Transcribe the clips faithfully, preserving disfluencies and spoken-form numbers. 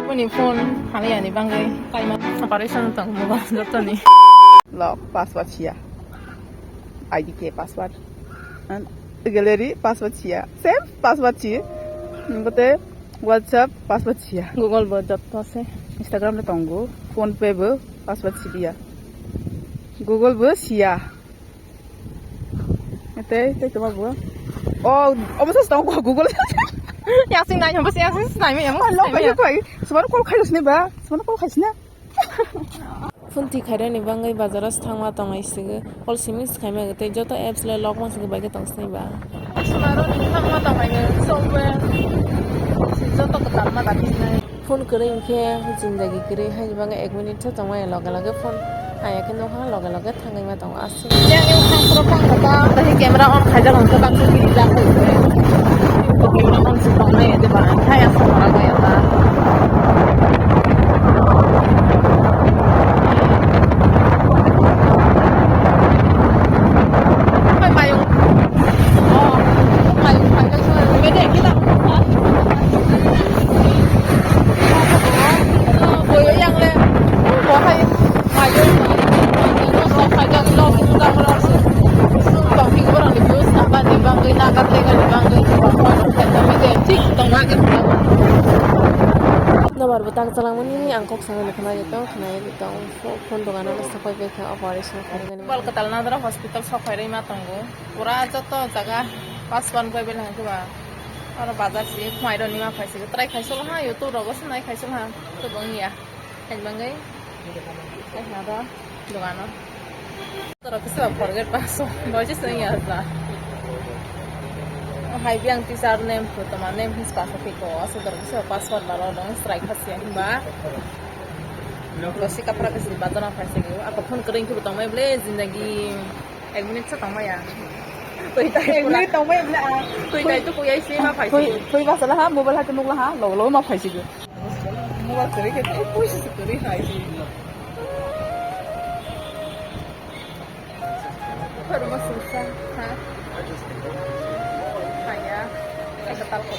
Boni phone haliya ni bangwi kaima operation tong mobile jotoni. Lock password siya. I D K password. And gallery password siya. Same password si. Bote WhatsApp password siya. Google bo jotto se. Instagram le tongo. PhonePe bo password siya. Google bo siya. Tei, tei toma bo. Oh, omo sa tongo Google. Yasing nai, omo sa yasing nai, omo sa nai. Lock khai. Subano call khai sini ba. Subano call khai sini. Phone twi khairani bangwi bazaro thangma tongnai sigi. All simi swkhaima tei joto apps le lock ma sigi bai khe tong sini ba. Sumaro thangma tongnai software joto kwtal ma dagi sinai. Phone kwrwi hinkhe jindagi kwrwi haini bangwi ek minute tongmani loge loge phone haya khe nukha loge loge thangwi ma tongo aswk. Yang yang thang pro phang kata tei camera on khaijak hwnkhe baksa video jak khaijak. Camera on se tongnai de ba hai aswk ora ga ya ta. Hai mayung. Oh, mayung khaijak se bede kita. Boyo yang le. Bo hai. Nobar bo tak chalangmani ang kok sangani khwnai tong khwnai tong phone dogano sakoi bai kha operation khairokani. Bal kwtal nadra hospital sok khairoi ma tongo pura joto jaga pas wan bai bai lang ba oro bazar si khwai roni ma phai si try khai solo ha YouTube rogo se nai khai solo ha to bang ya. Hai bangwi. Hai hado. Dogano. Toro kisa forget password. Boji sing ya sa. Hai biang teacher name photo ma name his password piko. Aso toro kisa password baro dong strike khasi himba. Bosi kapra kisi bazana phai sigi. Ako phone kering kibu tongmai ble jindagi. Ek minute sa tongmaya. Twi tai ek minute tongmaya bole a. Twi tai tu kuyai si ma phai si. Twi twi basa la ha mobile ha tu nukla ha lo lo ma phai si. Mobile kari ke tu puisi kari hai si. Baru masuk sa ha. Kaya. Katal ko.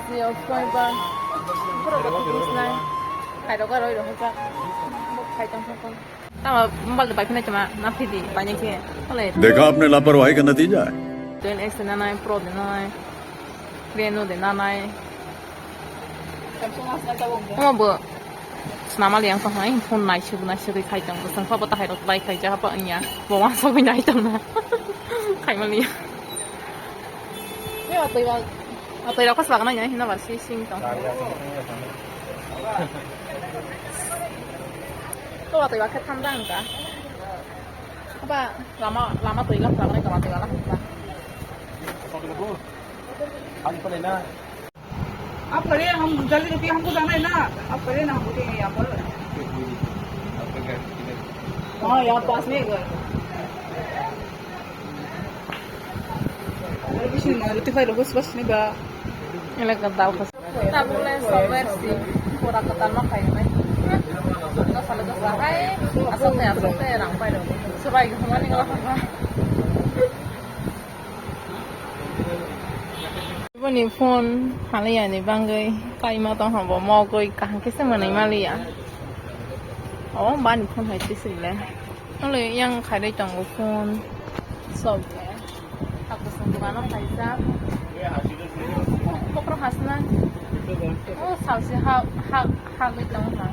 Zio koi ba. Baru baru bisnai. Hai ro ga roi ro ha. Khai tong tong. Tama mobile de pai phone tama na phidi pai ne khe. Ole. देखा आपने लापरवाही का नतीजा है। Ten X na nai, Pro de na nai, Reno de na nai. Samsung as na ta bong. Omo bo. Snama liang tong hai phone nai sugna sugui khai tong. Sangkha bo ta hai rok bai khai ja pa nya. Bo wa so nai tong na. Khai ma liya. Yo, atoi ba. Atoi rok khas bagna nya hina bar si sing tong. To atoi ba khe tham da ang ka. Ba lama lama toi la phra nai kama toi la phra. आप खड़े हैं, हम जल्दी रुकिए, हमको जाना है ना। आप खड़े हैं ना, हम रुकेंगे यहाँ पर। हाँ, यहाँ पास में घर। Maruti khai rok bus bus ni ba. Elak ka dao khas. Tabuk le software si pura kwtal ma khai nai. Dosa le dosa hai asok te asok te rang pai rok. Subai ko mani ngala kha. Boni phone haliya ni bangwi kaima tong habo mogwi kaham khe se mwnwi maliya. O bani phone hai twi sile. Ole yang khairwi tongo phone. Sok. Ako song dogano kaisa. Kokro hasna. O salsi ha ha ha gwi tongo ha.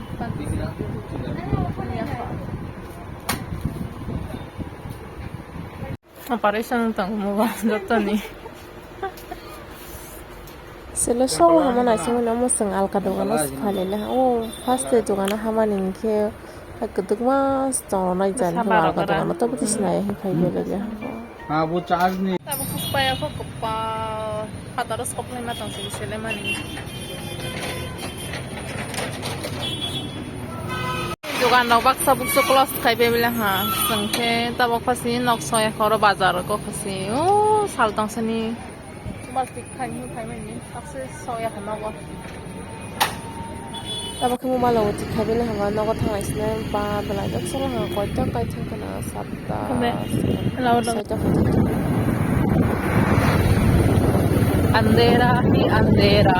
Operation tong mobile jotoni. Sele solo hama naisingmani omo chwng alka dogano siphailele ha. O first day dogano hamani hinkhe hai kwdwkma chwng rwnai jani alka dogano tobo tei sinai hai phai belai le. Ha, bo charge ni. Tabuk khe paya kho kwpal. Phataro sok lai ma tong sini sele mani. Dogan rok baksa bukso close khai pai bela ha. Chwng khe tabuk pha sini nok soi khoro bazar ko pha sini. O sal tong sini. Plastic khai ni khai mani. Baksa soi ya nogo. Tabuk khe mobile o tik khai bela hama nogo thanglai sini ba belai dok solo ha koito kai thang kana sabta. Kome. Lao dong. Soita photo. Andhera hi andhera.